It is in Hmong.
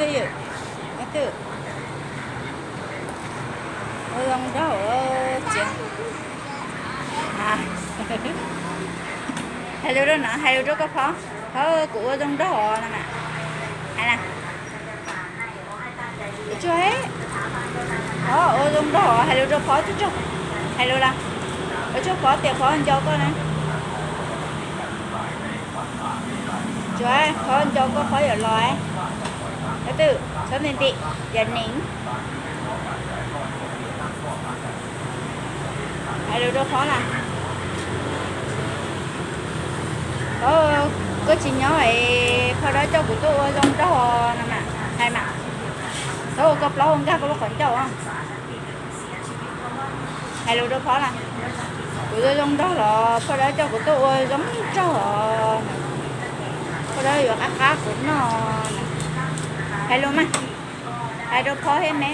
Twb, twb, ua zoo nraug tsis, hais lus rau no, hais lus rau koj Phov, Phov kuv ua zoo nraug os no na. Hais na. Tsuag, Phov ua zoo nraug os, hais lus rau Phov tsuag tsuag. Hais lus los, ua tsuag Phov tias Phov nco koj na. Tsuag, Phov nco koj, Phov yuav los. Tab twb txhob nti nti, yog neeg. Hais lus rau Phov na. Phov, koj tsis nyob es Phov Dawb coj kuv tuaj ua zoo nraug no mas, hais mas. Txhob ua koj plaub ua nkag koj lub qhov ncauj. Hais lus rau Phov na. Kuv ua zoo nraug los Phov Dawb coj kuv tuaj ua zoo nraug os. Phov Dawb yuav qab qab kuv noj. Hais lus mas. Hais rau Phov thiab me.